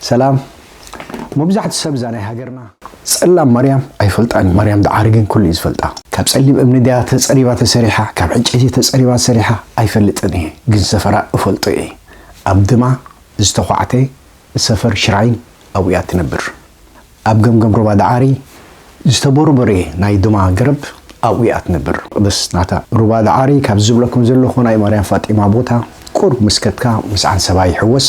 ሰላም። መብዛሕትኡ ሰብ እዛ ናይ ሃገርና ጸላም ማርያም ኣይፈልጣን እዩ። ማርያም ደዓሪ ግን ኩሉ እዩ ዝፈልጣ። ካብ ጸሊም እምኒ ድያ ተጸሪባ ተሰሪሓ፣ ካብ ዕንጨይቲ ተጸሪባ ተሰሪሓ ኣይፈልጥን እየ፣ ግን ሰፈራ እፈልጦ እየ። ኣብ ድማ ዝተዃዕተ ሰፈር ሽራይን ኣብኡ እያ ትነብር። ኣብ ገምገም ሩባ ደዓሪ ዝተቦርበረ ናይ ድማ ገረብ ኣብኡ እያ ትነብር። ቅድስ ናታ ሩባ ደዓሪ ካብ ዝብለኩም ዘለኹ ናይ ማርያም ፋጢማ ቦታ ቁርብ ምስ ከድካ ምስ ዓንሰባ ይሕወስ፣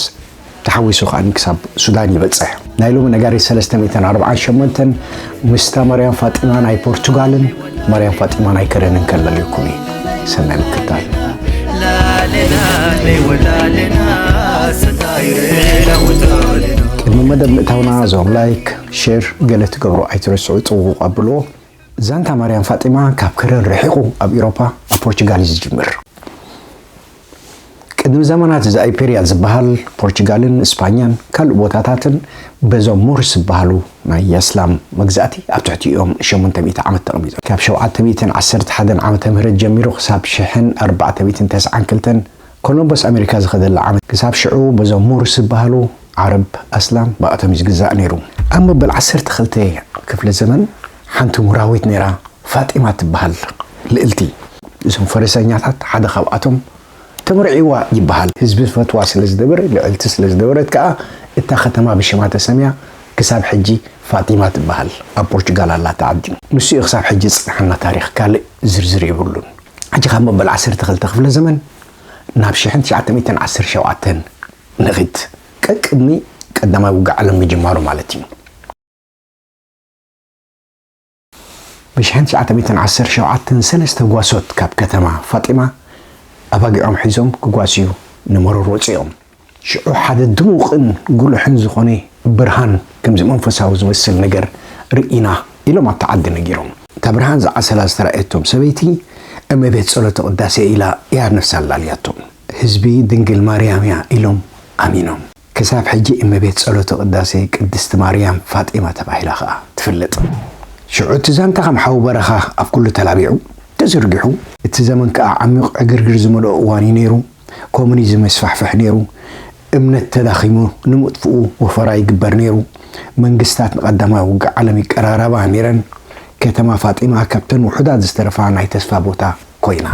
ተሓዊሱ ከኣ ክሳብ ሱዳን ይበጽሕ። ናይ ሎሚ ነጋሪት ሰለስተ ሚእትን ኣርባዓን ሸሞንተን ምስታ ማርያም ፋጢማ ናይ ፖርቱጋልን ማርያም ፋጢማ ናይ ከረንን ከለልየኩም እዩ። ሰናይ ምክትታል። ቅድሚ መደብ ምእታውና እዞም ላይክ፣ ሼር ገለ ትገብሩ ኣይትረስዑ፣ ጽውውቕ ኣብልዎ። ዛንታ ማርያም ፋጢማ ካብ ከረን ርሒቑ ኣብ ኤውሮፓ ኣብ ፖርቹጋል እዩ ዝጅምር። ቅድሚ ዘመናት እዚ ኣይፔርያ ዝበሃል ፖርቹጋልን እስፓኛን ካልእ ቦታታትን በዞም ሞርስ ዝበሃሉ ናይ ኣስላም መግዛእቲ ኣብ ትሕቲኦም ሸሞንተ ሚእቲ ዓመት ተቐሚጦም። ካብ ሸውዓተ ሚእትን ዓሰርተ ሓደን ዓመተ ምህረት ጀሚሩ ክሳብ ሽሕን ኣርባዕተ ሚእትን ተስዓን ክልተን ኮሎምበስ ኣሜሪካ ዝኸደላ ዓመት ክሳብ ሽዑ በዞም ሞርስ ዝበሃሉ ዓረብ ኣስላም ብኣቶም እዩ ዝግዛእ ነይሩ። ኣብ መበል ዓሰርተ ክልተ ክፍለ ዘመን ሓንቲ ሙራዊት ነይራ፣ ፋጢማ ትበሃል ልእልቲ። እዞም ፈረሰኛታት ሓደ ካብኣቶም ተመርዒዋ ይበሃል። ህዝቢ ፈትዋ ስለ ዝነበረ፣ ልዕልቲ ስለ ዝነበረት ከኣ እታ ከተማ ብሽማ ተሰምያ ክሳብ ሕጂ ፋጢማ ትበሃል። ኣብ ፖርቹጋል ኣላ እታ ዓዲ። ንሱ እዩ ክሳብ ሕጂ ዝጸንሓና ታሪኽ፣ ካልእ ዝርዝር የብሉን። ሕጂ ካብ መበል ዓሰርተ ክልተ ክፍለ ዘመን ናብ ሽሕን ትሽዓተ ሚእትን ዓሰርተ ሸውዓተን ንኺድ። ቀቅድሚ ቀዳማይ ውግእ ዓለም ምጅማሩ ማለት እዩ። ብሽሕን ትሽዓተ ሚእትን ዓሰርተ ሸውዓተን ሰለስተ ጓሶት ካብ ከተማ ፋጢማ ኣባጊዖም ሒዞም ክጓስዩ ንመሮር ወጺኦም። ሽዑ ሓደ ድሙቕን ጉሉሕን ዝኾነ ብርሃን ከምዚ መንፈሳዊ ዝመስል ነገር ርኢና ኢሎም ኣብቲ ዓዲ ነጊሮም። እታ ብርሃን ዝዓሰላ ዝተራእየቶም ሰበይቲ እመቤት ጸሎተ ቅዳሴ ኢላ እያ ነፍሳ ኣላልያቶም። ህዝቢ ድንግል ማርያም እያ ኢሎም ኣሚኖም። ክሳብ ሕጂ እመቤት ጸሎተ ቅዳሴ ቅድስቲ ማርያም ፋጢማ ተባሂላ ኸኣ ትፍለጥ። ሽዑ እቲ ዛንታ ከም ሓዊ በረኻ ኣብ ኩሉ ተላቢዑ ተዘርጊሑ። እቲ ዘመን ከኣ ዓሚቕ ዕግርግር ዝመልኦ እዋን እዩ ነይሩ። ኮሙኒዝም ይስፋሕፍሕ ነይሩ። እምነት ተዳኺሙ ንምጥፍኡ ወፈራ ይግበር ነይሩ። መንግስታት ንቐዳማይ ውግእ ዓለም ይቀራረባ ነይረን። ከተማ ፋጢማ ካብተን ውሑዳት ዝተረፋ ናይ ተስፋ ቦታ ኮይና።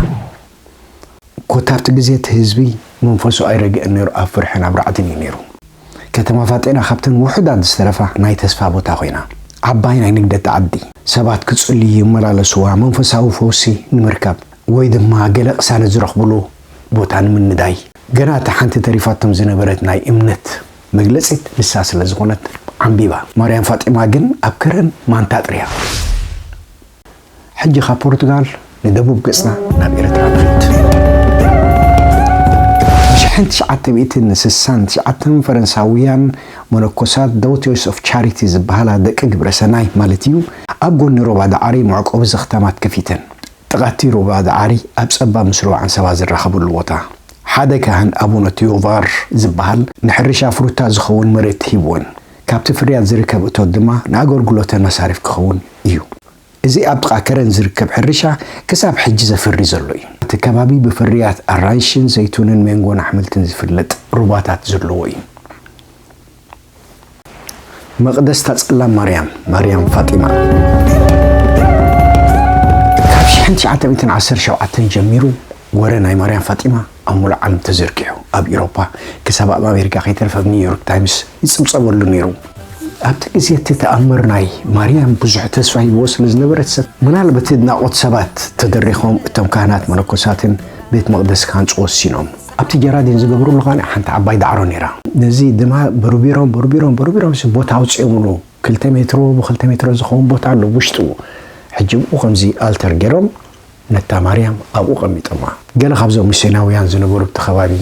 ኮታ ኣብቲ ግዜ እቲ ህዝቢ መንፈሱ ኣይረግእን ነይሩ፣ ኣብ ፍርሕን ኣብ ራዕድን እዩ ነይሩ። ከተማ ፋጢማ ካብተን ውሑዳት ዝተረፋ ናይ ተስፋ ቦታ ኮይና፣ ዓባይ ናይ ንግደት ዓዲ፣ ሰባት ክጽልዩ ይመላለስዋ፣ መንፈሳዊ ፈውሲ ንምርካብ ወይ ድማ ገለ ቅሳነት ዝረኽብሉ ቦታ ንምንዳይ። ገና እታ ሓንቲ ተሪፋቶም ዝነበረት ናይ እምነት መግለጺት ንሳ ስለ ዝኾነት ዓምቢባ። ማርያም ፋጢማ ግን ኣብ ከረን ማንታጥርያ። ሕጂ ካብ ፖርቱጋል ንደቡብ ገጽና ናብ ኤርትራ ንኸይድ። ብሽሕን ትሽዓተ ሚእትን ስሳን ትሽዓተን ፈረንሳውያን መነኮሳት ዳውተርስ ኦፍ ቻሪቲ ዝበሃላ ደቂ ግብረ ሰናይ ማለት እዩ፣ ኣብ ጎኒ ሩባ ደዓሪ መዕቆቢ ዘኽታማት ከፊተን። ጥቓቲ ሩባ ደዓሪ ኣብ ጸባብ ምስ ሩባ ዓንሰባ ዝራኸብሉ ቦታ ሓደ ካህን ኣቡነ ቴዎቫር ዝበሃል ንሕርሻ ፍሩታ ዝኸውን መሬት ሂብወን። ካብቲ ፍርያት ዝርከብ እቶት ድማ ንኣገልግሎተን መሳርፍ ክኸውን እዩ። እዚ ኣብ ጥቓ ከረን ዝርከብ ሕርሻ ክሳብ ሕጂ ዘፍሪ ዘሎ እዩ። እቲ ከባቢ ብፍርያት ኣራንሽን ዘይቱንን ሜንጎን ኣሕምልትን ዝፍለጥ ሩባታት ዘለዎ እዩ። መቕደስታ ጸላም ማርያም፣ ማርያም ፋጢማ። ካብ ሽሕን ትሽዓተ ሚእትን ዓሰርተ ሸውዓተን ጀሚሩ ወረ ናይ ማርያም ፋጢማ ኣብ ሙሉእ ዓለም ተዘርጊሑ፣ ኣብ ኤውሮፓ ክሳብ ኣብ ኣሜሪካ ከይተረፈ ኣብ ኒውዮርክ ታይምስ ይጽብጸበሉ ነይሩ። ኣብቲ ግዜ እቲ ተኣምር ናይ ማርያም ብዙሕ ተስፋ ሂብዎ ስለ ዝነበረ፣ ሰብ ምናልባት ኣድናቖት ሰባት ተደሪኾም እቶም ካህናት መነኮሳትን ቤት መቕደስ ክሃንጹ ወሲኖም። ኣብቲ ጀራዲን ዝገብሩሉ ኻን ሓንቲ ዓባይ ዳዕሮ ነይራ። ነዚ ድማ በርቢሮም፣ በርቢሮም፣ በርቢሮም ሲ ቦታ ኣውጺኦምሉ። ክልተ ሜትሮ ብክልተ ሜትሮ ዝኸውን ቦታ ኣሎ ውሽጡ። ሕጂ ብኡ ከምዚ ኣልተር ገይሮም ነታ ማርያም ኣብኡ ቀሚጦማ። ገለ ካብዞም ሚስዮናውያን ዝነበሩ ኣብቲ ከባቢ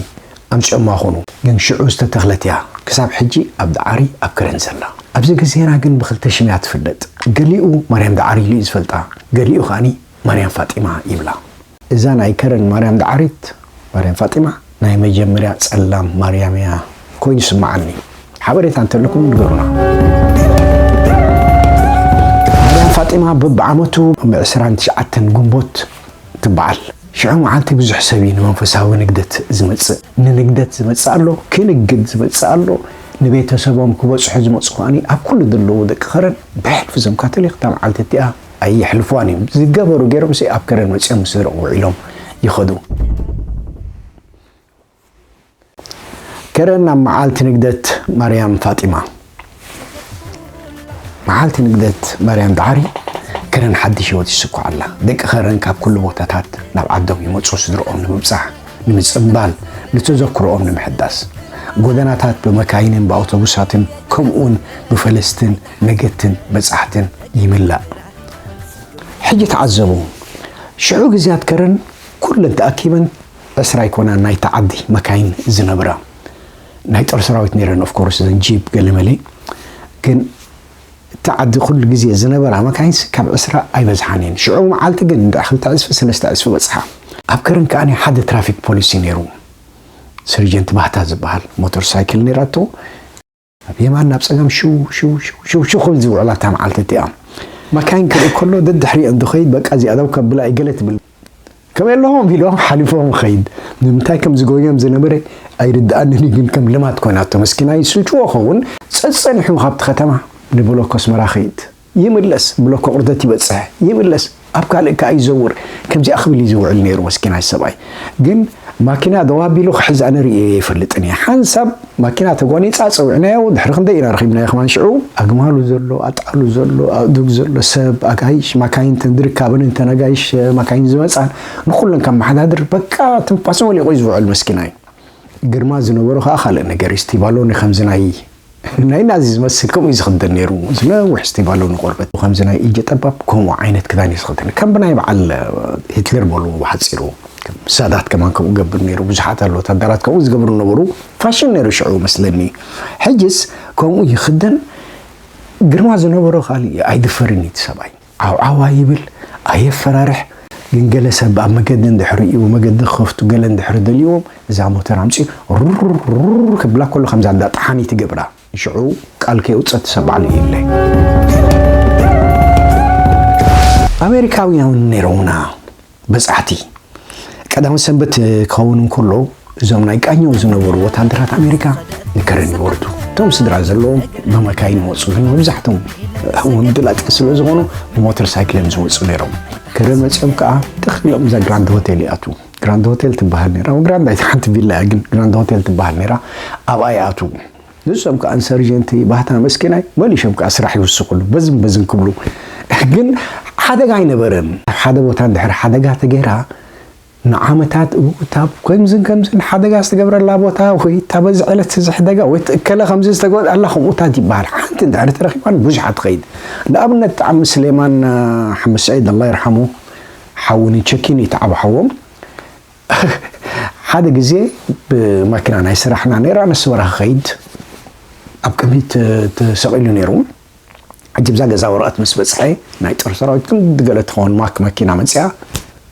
ኣምጺኦማ ኾኑ። ግን ሽዑ ዝተተኽለት እያ። ክሳብ ሕጂ ኣብ ደዓሪ ኣብ ከረን ዘላ። ኣብዚ ግዜና ግን ብክልተ ሽም እያ ትፍለጥ። ገሊኡ ማርያም ደዓሪ ኢሉ እዩ ዝፈልጣ፣ ገሊኡ ከኣኒ ማርያም ፋጢማ ይብላ። እዛ ናይ ከረን ማርያም ደዓሪት፣ ማርያም ፋጢማ፣ ናይ መጀመርያ ጸላም ማርያም እያ ኮይኑ ይስምዓኒ። ሓበሬታ እንተለኩም ንገሩና። ማርያም ፋጢማ በብዓመቱ ብዕስራን ትሽዓተን ግንቦት ትበዓል። ሽዑ መዓልቲ ብዙሕ ሰብ እዩ ንመንፈሳዊ ንግደት ዝመጽእ። ንንግደት ዝመጽእ ኣሎ፣ ክንግድ ዝመጽእ ኣሎ፣ ንቤተሰቦም ክበጽሑ ዝመጹ ከኣኒ ኣብ ኩሉ ዘለዉ ደቂ ከረን ብሕልፊ እዞም ካቶሊክ እታ መዓልቲ እቲኣ ኣየሕልፍዋን እዮም። ዝገበሩ ገይሮምሲ ኣብ ከረን መጺኦም ምስ ደረቑ ውዒሎም ይኸዱ። ከረን ኣብ መዓልቲ ንግደት ማርያም ፋጢማ። መዓልቲ ንግደት ማርያም ደሓሪ ከረን ሓድሽ ህይወት ይስኩ ኣላ። ደቂ ከረን ካብ ኩሉ ቦታታት ናብ ዓዶም ይመጹ፣ ስድርኦም ንምብጻሕ፣ ንምጽንባል፣ ንተዘክሮኦም ንምሕዳስ። ጎደናታት ብመካይንን ብኣውቶቡሳትን ከምኡውን ብፈለስትን ነገድትን በጻሕትን ይምላእ። ሕጂ ተዓዘቡ። ሽዑ ግዜያት ከረን ኩለን ተኣኪበን ዕስራ ኣይኮናን ናይቲ ዓዲ መካይን ዝነብራ። ናይ ጦር ሰራዊት ነይረን፣ ኦፍ ኮርስ፣ እዘን ጂፕ ገለመለ። ግን እቲ ዓዲ ኩሉ ግዜ ዝነበራ መካይንስ ካብ ዕስራ ኣይበዝሓን እየን። ሽዑ መዓልቲ ግን እንድዒ ክልተ ዕጽፊ፣ ሰለስተ ዕጽፊ በጽሓ። ኣብ ከረን ከኣ ሓደ ትራፊክ ፖሊሲ ነይሩ፣ ሰርጀንት ባህታ ዝበሃል፣ ሞተር ሳይክል ነይራቶ። ኣብ የማን ናብ ጸጋም ሽው ሽው ሽው ሽው ሽው ክብል ዝውዕላ እታ መዓልቲ እቲኣ። መካይን ክርኢ ከሎ ደድሕሪኡ እንድኸይድ፣ በቃ እዚኣ ደው ከብላ እዩ ገለ ትብል። ከመይ ኣለኹም ኢሎም ሓሊፎም ኸይድ። ንምንታይ ከም ዝጎዮም ዝነበረ ኣይርድኣንን እዩ፣ ግን ከም ልማድ ኮይናቶ መስኪናይ ስልችዎ ኸውን ጸጸኒሑ ካብቲ ከተማ ንብሎኮ ኣስመራ ኸይድ። ይምለስ፣ ብሎኮ ቁርደት ይበጽሕ፣ ይምለስ፣ ኣብ ካልእ ከኣ ይዘውር። ከምዚኣ ክብል እዩ ዝውዕል ነይሩ መስኪናይ ሰብኣይ። ግን ማኪና ደው ኣቢሉ ክሕዝ ኣነ ርእየ ኣይፈልጥን እየ። ሓንሳብ ማኪና ተጓኒጻ ጸዊዕናዮ፣ ድሕሪ ክንደይ ኢና ረኺብናዮ ከማን ሽዑ። ኣግማሉ ዘሎ፣ ኣጣሉ ዘሎ፣ ኣእዱግ ዘሎ፣ ሰብ፣ ኣጋይሽ፣ ማካይን ተን ዝርካበን እንተን ኣጋይሽ ማካይን ዝመጻን ንኹለን ከመሓዳድር በቃ ትንፋሱ መሊቑ እዩ ዝውዕል መስኪናይ። ግርማ ዝነበሮ ከኣ ካልእ ነገር እዩ። ስቲቫሎኒ ከምዚ ናይ ናይ ናዚ ዝመስል ከምኡ እዩ ዝኽደን ነይሩ። ዝነውሕ ስቲቫሎኒ ቆርበት፣ ከምዚ ናይ ኢጀ ጠባብ ከምኡ ዓይነት ክዳን እዩ ዝኽደን። ከም ብናይ በዓል ሂትለር በሉ ብሓጺሩ። ሳዳት ከማን ከምኡ ገብር ነይሩ። ብዙሓት ኣሎ ወታደራት ከምኡ ዝገብሩ ነበሩ። ፋሽን ነይሩ ሽዑ መስለኒ። ሕጅስ ከምኡ ይኽደን። ግርማ ዝነበሮ ካልእ እዩ። ኣይድፈርን እዩ እቲ ሰብኣይ። ዓው ዓው ኣይብል፣ ኣየፈራርሕ። ግን ገለ ሰብ ኣብ መገዲ እንድሕር ርእዩ፣ መገዲ ክኸፍቱ ገለ እንድሕር ደልይዎም፣ እዛ ሞተር ኣምጺኡ ሩር ሩር ከብላ ከሎ ከምዛ እንዳ ጠሓኒት ይገብራ። ሽዑ ቃል ከየውጸት ሰብ ባዕሉ ይእለ። ኣሜሪካውያን ነይሮምና በጻሕቲ። ቀዳም ሰንበት ክኸውን እንከሎ፣ እዞም ናይ ቃኘው ዝነበሩ ወታደራት ኣሜሪካ ንከረን ይወርዱ። እቶም ስድራ ዘለዎም ብመካይን ይመጹ፣ ግን መብዛሕቶም ወንድላጤ ስለ ዝኾኑ ብሞተር ሳይክል እዮም ዝመጹ ነይሮም። ከረን መጺኦም ከኣ ትኽ ኢሎም እዛ ግራንድ ሆቴል ይኣትዉ። ግራንድ ሆቴል ትበሃል ነይራ፣ ግራንድ ኣይት ሓንቲ ቪላ እያ፣ ግን ግራንድ ሆቴል ትበሃል ነይራ። ኣብኣ ይኣትዉ። ንሶም ከኣ ንሰርጀንቲ ባህታ መስኪናይ መሊሾም ከኣ ስራሕ ይውስኹሉ፣ በዝን በዝን ክብሉ። ግን ሓደጋ ኣይነበረን። ኣብ ሓደ ቦታ እንድሕር ሓደጋ ተገይራ፣ ንዓመታት እታ ከምዝን ከምዝን ሓደጋ ዝተገብረላ ቦታ ወይ እታ በዚ ዕለት እዚ ሓደጋ ወይ እቲ እከለ ከምዚ ዝተገብረላ ከምኡታት ይበሃል። ሓንቲ እንድሕር ተረኺባን ብዙሓት ትኸይድ። ንኣብነት ዓሚ ስሌማን፣ አ፣ ሓመድ ስዒድ፣ ኣላህ ይርሓሙ፣ ሓውኒ ቸኪን እዩ እቲ ዓቢ ሓዎም። ሓደ ግዜ ብማኪና ናይ ስራሕና ነይራ፣ ንኣስመራ ክኸይድ ኣብ ቅድሚት ተሰቒሉ ነይሩ። ሕጂ ብዛ ገዛ ወረቐት ምስ በጽሐ፣ ናይ ጦር ሰራዊት ክንዲ ገለ ትኸውን ማክ መኪና መጺኣ፣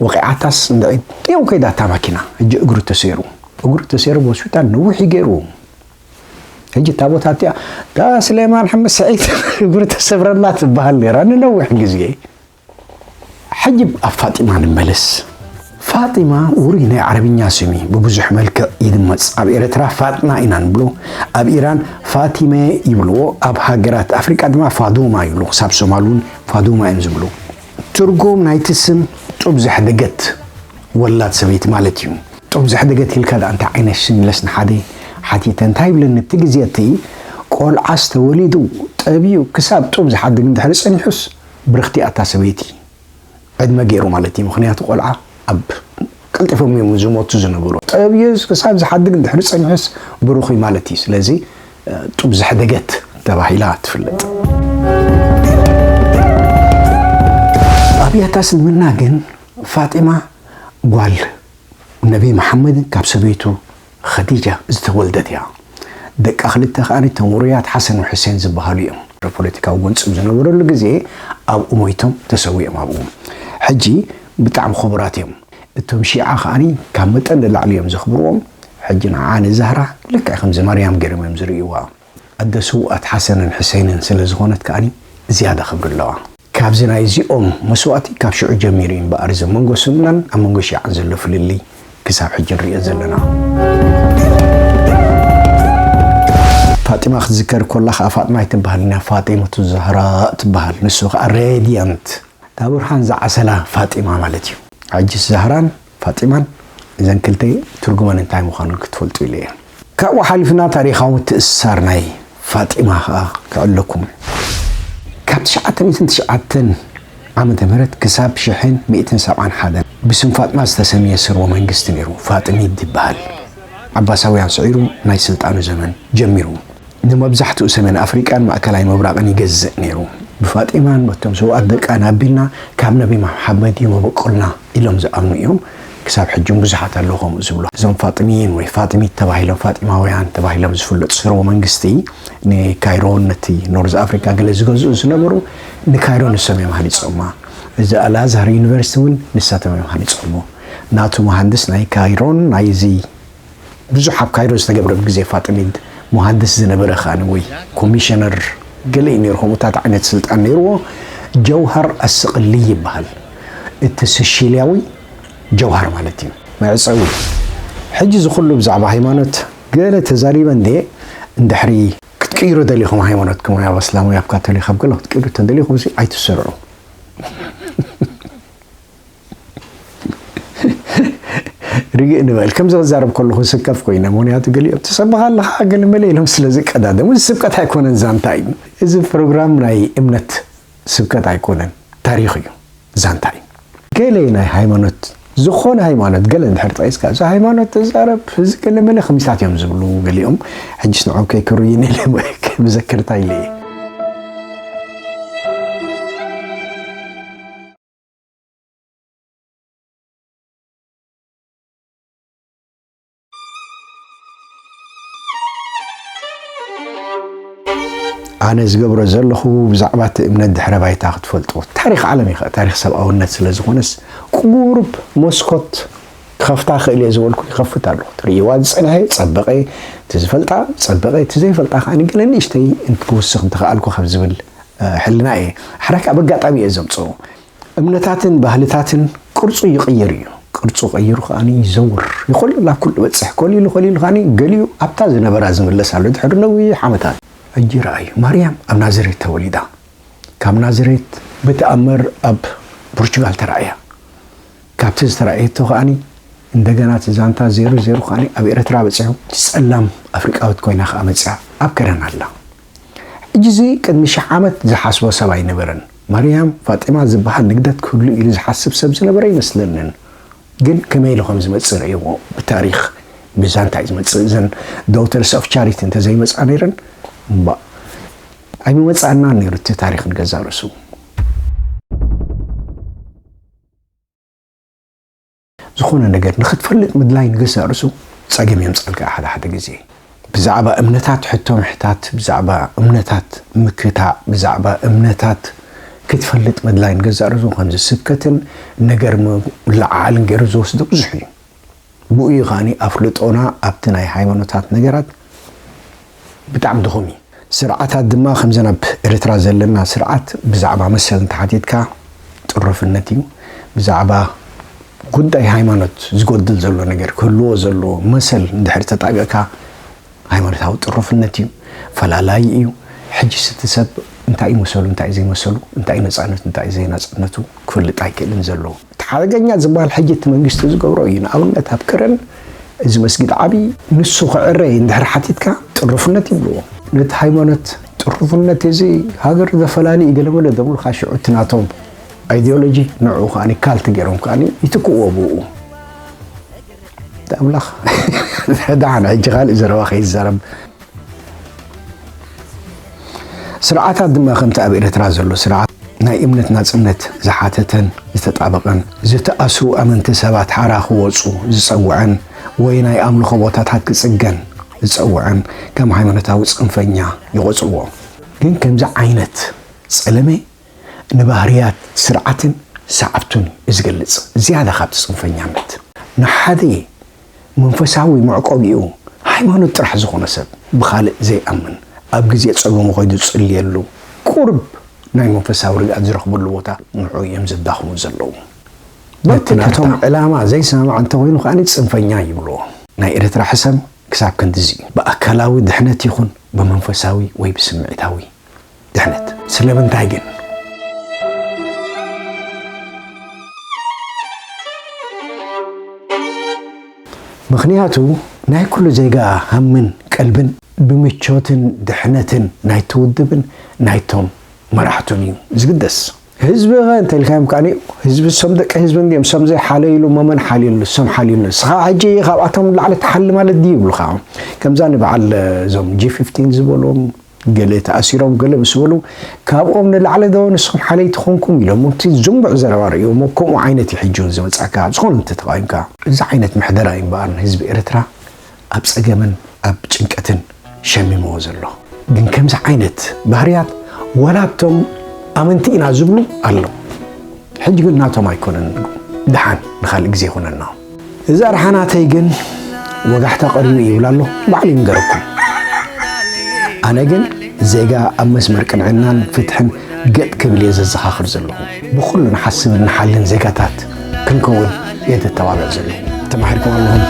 ወቒዓታስ እንድዒ ጥየው ከይዳ እታ ማኪና። ሕጂ እግሩ ተሰይሩ። እግሩ ተሰይሩ ብሆስፒታል ነዊሕ እዩ ገይሩ። ሕጂ እታ ቦታ እቲኣ፣ "ዳ ስሌማን ሓመድ ስዒድ እግሩ ተሰብረላ" ትበሃል ነይራ ንነዊሕ ግዜ። ሕጂ ኣብ ፋጢማ ንመለስ። ፋጢማ ውሩይ ናይ ዓረብኛ ስም እዩ፣ ብብዙሕ መልክዕ ይድመጽ። ኣብ ኤርትራ ፋጥና ኢና ንብሎ፣ ኣብ ኢራን ፋቲመ ይብልዎ፣ ኣብ ሃገራት ኣፍሪቃ ድማ ፋዱማ ይብሉ። ክሳብ ሶማል እውን ፋዱማ እዮም ዝብሉ። ትርጉም ናይቲ ስም ጡብ ዘሕደገት ወላድ ሰበይቲ ማለት እዩ። ጡብ ዘሕደገት ኢልካ ደኣ እንታይ ዓይነት ስም ኢለስ ንሓደ ሓቲተ፣ እንታይ ይብለኒ፣ እቲ ግዜ እቲ ቆልዓስ ተወሊዱ ጠብዩ ክሳብ ጡብ ዝሓድግ እንድሕሪ ጸኒሑስ ብርኽቲ እያ እታ ሰበይቲ። ዕድመ ገይሩ ማለት እዩ። ምኽንያቱ ቆልዓ ኣብ ቀልጢፎም እዮም ዝሞቱ ዝነበሩ። ጠብዩ ክሳብ ዝሓድግ እንድሕሪ ጸኒሑስ ብሩኽ እዩ ማለት እዩ። ስለዚ፣ እ፣ ጡብ ዘሕደገት ተባሂላ ትፍለጥ። ኣብ ያታ እስልምና ግን ፋጢማ ጓል ነቢ መሓመድን ካብ ሰበይቱ ኸዲጃ ዝተወልደት እያ። ደቃ ክልተ ከኣ እቶም ውሩያት ሓሰን ወሕሴን ዝበሃሉ እዮም። ፖለቲካዊ ጎንጺ ዝነበረሉ ግዜ ኣብኡ ሞይቶም ተሰዊኦም ኣብኡ። ሕጂ ብጣዕሚ ክቡራት እዮም። እቶም ሺዓ ከኣ ካብ መጠን ንላዕሊ እዮም ዘኽብርዎም። ሕጂ ንዓኣ ንዛህራ ልክዕ ከምዚ ማርያም ገይሮም እዮም ዝርእይዋ። ኣደ ስውኣት ሓሰንን ሕሴንን ስለ ዝኾነት ከኣ ዝያዳ ክብሪ ኣለዋ። ካብዚ ናይዚኦም መስዋእቲ ካብ ሽዑ ጀሚሩ እዩ እምበኣር፣ እዚ ኣብ መንጎ ሱናን ኣብ መንጎ ሺዓን ዘሎ ፍልልይ ክሳብ ሕጂ ንርእዮ ዘለና። ፋጢማ ክትዝከር ኮላ ከዓ ፋጥማ ኣይትበሃል፣ ና ፋጢመቱ ዛህራ ትበሃል። ንሱ ከዓ ሬድያንት፣ እታ ብርሃን ዝዓሰላ ፋጢማ ማለት እዩ። ሕጅስ ዛህራን ፋጢማን እዘን ክልተ ትርጉመን እንታይ ምዃኑ ክትፈልጡ ኢለ እየ። ካብኡ ሓሊፍና ታሪኻዊ ምትእስሳር ናይ ፋጢማ ከዓ ክዕለኩም። ካብ ትሽዓተ ሚእትን ትሽዓተን ዓመተ ምህረት ክሳብ ሽሕን ሚእትን ሰብዓን ሓደን ብስም ፋጥማ ዝተሰምየ ስርወ መንግስቲ ነይሩ። ፋጥሚድ ይበሃል። ዓባሳውያን ስዒሩ ናይ ስልጣኑ ዘመን ጀሚሩ። ንመብዛሕትኡ ሰሜን ኣፍሪቃን ማእከላይ ምብራቕን ይገዝእ ነይሩ። ብፋጢማን በቶም ስውኣት ደቃን ኣቢልና ካብ ነቢ መሓመድ እዩ መበቆልና ኢሎም ዝኣምኑ እዮም። ክሳብ ሕጂ እውን ብዙሓት ኣለዉ ከምኡ ዝብሉ። እዞም ፋጥሚይን ወይ ፋጥሚት ተባሂሎም፣ ፋጢማውያን ተባሂሎም ዝፍለጡ ስርወ መንግስቲ ንካይሮን ነቲ ኖርዝ ኣፍሪካ ገለ ዝገዝኡ ዝነበሩ፣ ንካይሮ ንሶም እዮም ሃኒፆማ። እዚ ኣልኣዝሃር ዩኒቨርሲቲ እውን ንሳቶም እዮም ሃኒፆሞ። ናቱ መሃንድስ ናይ ካይሮን ናይዚ ብዙሕ ኣብ ካይሮ ዝተገብረ ብግዜ ፋጥሚድ መሃንድስ ዝነበረ ከኣ ወይ ኮሚሽነር ገለ እዩ ነይሩ፣ ከምኡታት ዓይነት ስልጣን ነይርዎ። ጀውሃር ኣስቕሊ ይበሃል። እቲ ስሺልያዊ ጀውሃር ማለት እዩ። መዕጸዊ። ሕጂ እዚ ኩሉ ብዛዕባ ሃይማኖት ገለ ተዛሪበ እንዴ፣ እንድሕሪ ክትቅይሩ ደሊኹም ሃይማኖትኩም ወይ ኣብ እስላም ወይ ኣብ ካቶሊክ ኣብ ገለ ክትቅይሩ ተደሊኹም ሲ ኣይትስርዑ። ርግእ ንበል። ከምዚ ክዛረብ ከለኹ ስከፍ ኮይነ፣ ምኽንያቱ ገሊኦም ትሰብኽ ኣለኻ፣ ገለ መለ ኢሎም ስለ ዝቀዳደሙ፣ እዚ ስብከት ኣይኮነን፣ ዛንታ እዩ። እዚ ፕሮግራም ናይ እምነት ስብከት ኣይኮነን፣ ታሪኽ እዩ፣ ዛንታ እዩ። ገለ ናይ ሃይማኖት፣ ዝኾነ ሃይማኖት፣ ገለ እንድሕር ጠቒስካ፣ እዚ ሃይማኖት ተዛረብ፣ እዚ ገለ መለ ከምዚታት እዮም ዝብሉ ገሊኦም። ሕጅስ ንዖም ከይክሩይን ኢለ መዘክርታ ኢለ እየ። ኣነ ዝገብሮ ዘለኹ ብዛዕባ እቲ እምነት ድሕረ ባይታ ክትፈልጡ፣ ታሪኽ ዓለም እዩ፣ ታሪኽ ሰብኣውነት ስለ ዝኾነስ፣ ቁሩብ መስኮት ክኸፍታ ክእል እየ ዝበልኩ ይኸፍት ኣለኹ። ትርእይዋ ዝጸንሐ ጸበቐ፣ እቲ ዝፈልጣ ጸበቐ፣ እቲ ዘይፈልጣ ከኣ ገለ ንእሽተይ እንትክውስኽ እንተኸኣልኩ ካብ ዝብል፣ እ፣ ሕልና እየ። ሓራክ ኣብ ኣጋጣሚ እየ ዘምጽኦ። እምነታትን ባህልታትን ቅርጹ ይቕይር እዩ። ቅርጹ ቀይሩ ከኣ ይዘውር። ይኾልል፣ ኣብ ኩሉ በጽሕ። ኮሊሉ፣ ኮሊሉ ከኣ ገሊኡ ኣብታ ዝነበራ ዝምለስ ኣሎ። ድሕሪ ነዊሕ ዓመታት። ሕጂ ረኣዩ፣ ማርያም ኣብ ናዝሬት ተወሊዳ። ካብ ናዝሬት ብተኣምር ኣብ ፖርቹጋል ተራእያ። ካብቲ ዝተራእየቶ ከኣ እንደገና እቲ ዛንታ ዜሩ ዜሩ ከኣ ኣብ ኤርትራ በጺሑ። ጸላም ኣፍሪቃዊት ኮይና ከኣ መጺኣ ኣብ ከረን ኣላ። ሕጂ እዚ ቅድሚ ሽሕ ዓመት ዝሓስቦ ሰብ ኣይነበረን። ማርያም ፋጢማ ዝበሃል ንግደት ክህሉ ኢሉ ዝሓስብ ሰብ ዝነበረ ኣይመስለንን። ግን ከመይ ኢሉ ከም ዝመጽእ ርእይዎ። ብታሪኽ፣ ብዛንታ እዩ ዝመጽእ። እዘን ዳውተርስ ኦፍ ቻሪቲ እንተዘይመጻ ነይረን፣ እምባእ፣ ኣይምመጻእናን ነይሩ እቲ ታሪኽ ንገዛእ ርእሱ። ዝኾነ ነገር ንኽትፈልጥ ምድላይ ንገዛእ ርእሱ ጸገም የምጽኣልካ ሓደ ሓደ ግዜ። ብዛዕባ እምነታት ሕቶ ምሕታት፣ ብዛዕባ እምነታት ምክታዕ፣ ብዛዕባ እምነታት ክትፈልጥ ምድላይ ንገዛእ ርእሱ ከምዚ ስብከትን ነገር ምልዓዓልን ገይሩ ዝወስዶ ብዙሕ እዩ። ብኡ እዩ ከኣ ኣፍልጦና ኣብቲ ናይ ሃይማኖታት ነገራት ብጣዕሚ ድኹም እዩ። ስርዓታት ድማ ከምዘን ኣብ ኤርትራ ዘለና ስርዓት ብዛዕባ መሰል እንተሓቲትካ ጥሩፍነት እዩ። ብዛዕባ ጉዳይ ሃይማኖት ዝጎድል ዘሎ ነገር ክህልዎ ዘለዎ መሰል እንድሕር ተጣቢቕካ ሃይማኖታዊ ጥሩፍነት እዩ፣ ፈላላዪ እዩ። ሕጂስ እቲ ሰብ እንታይ እዩ መሰሉ፣ እንታይ እዩ ዘይመሰሉ፣ እንታይ እዩ ነጻነቱ፣ እንታይ እዩ ዘይነጻነቱ ክፈልጥ ኣይክእልን ዘሎ። እቲ ሓደገኛ ዝበሃል ሕጂ እቲ መንግስቲ ዝገብሮ እዩ። ንኣብነት ኣብ ከረን እዚ መስጊድ ዓብዪ ንሱ ክዕረ እንድሕር ሓቲትካ ጥሩፍነት ይብልዎ። ነቲ ሃይማኖት ጥሩፍነት እዚ ሃገር ዘፈላሊ እዩ ገለመለ ዘብሉኻ ሽዑ እቲ ናቶም ኣይዲዮሎጂ ንዕኡ ከኣ ካልት ገይሮም ከኣ ይትክእዎ ብኡ። ኣምላኽ ደሓን ሕጂ ካልእ ዘረባ ከይዛረብ። ስርዓታት ድማ ከምቲ ኣብ ኤርትራ ዘሎ ስርዓት ናይ እምነት ናጽነት ዝሓተተን ዝተጣበቐን፣ ዝተኣስሩ ኣመንቲ ሰባት ሓራ ክወጹ ዝጸውዐን ወይ ናይ ኣምልኾ ቦታታት ክጽገን ዝጸውዐን ከም ሃይማኖታዊ ጽንፈኛ ይቖጽርዎ። ግን ከምዚ ዓይነት ጸለመ ንባህርያት ስርዓትን ሰዓብቱን እዩ ዝገልጽ፣ ዝያዳ ካብቲ ጽንፈኛነት። ንሓደ መንፈሳዊ መዕቆቢኡ ሃይማኖት ጥራሕ ዝኾነ ሰብ፣ ብኻልእ ዘይኣምን፣ ኣብ ግዜ ጸገሙ ኸይዱ ዝጽልየሉ፣ ቁሩብ ናይ መንፈሳዊ ርግኣት ዝረኽበሉ ቦታ ንዕኡ እዮም ዘዳኽሙ ዘለዉ። በቲ ነቲ ናቶም ናታ ዕላማ ዘይሰማማዕ እንተኾይኑ ከኣ ጽንፈኛ ይብልዎ። ናይ ኤርትራ ሕሰም ክሳብ ክንድዚ እዩ። ብኣካላዊ ድሕነት ይኹን ብመንፈሳዊ ወይ ብስምዒታዊ ድሕነት። ስለምንታይ ግን? ምኽንያቱ ናይ ኩሉ ዜጋ ሃምን ቀልብን ብምቾትን ድሕነትን ናይቲ ውድብን ናይቶም መራሕቱን እዩ ዝግደስ። ህዝቢ ኸ እንተ ኢልካዮም ከኣ፣ ህዝቢ፣ እሶም ደቂ ህዝቢ እንድዮም፣ እሶም ዘይሓለይሉ መመን ሓልዩሉ፣ እሶም ሓልዩሉ። ንስኻ ሕጂ ካብኣቶም ንላዕሊ ትሓሊ ማለት ድዩ ይብሉኻ። ከምዛ ንበዓል እዞም ጂ ፊፍቲን ዝበልዎም፣ ገለ ተኣሲሮም፣ ገለ ምስ በሉ፣ ካብኦም ንላዕሊ ዶ ንስኹም ሓለይቲ ኮንኩም ኢሎም፣ እቲ ዝንቡዕ ዘረባ ርእዮም፣ ከምኡ ዓይነት እዩ ሕጂ እውን ዝመጻካ። ዝኾነ እንተ ተቓዊምካ፣ እዚ ዓይነት ምሕደራ እዩ እምበኣር ንህዝቢ ኤርትራ ኣብ ጸገምን ኣብ ጭንቀትን ሸሚምዎ ዘሎ። ግን ከምዚ ዓይነት ባህርያት ዋላ እቶም ኣመንቲ ኢና ዝብሉ ኣለዉ። ሕጂ ግን ናቶም ኣይኮነን። ደሓን ንኻልእ ግዜ ይኹነና። እዚ ኣርሓ ናተይ ግን ወጋሕታ ቀሪቡ እዩ ይብል ኣሎ። ባዕሉ ይንገረኩም። ኣነ ግን ዜጋ ኣብ መስመር ቅንዕናን ፍትሕን ገጥ ክብል እየ ዘዘኻኽር ዘለኹ። ብኹሉ ንሓስብን ንሓልን ዜጋታት ክንከውን እየ ዘተባብዕ ዘለኹ። ተማሂርኩም ኣለኹም።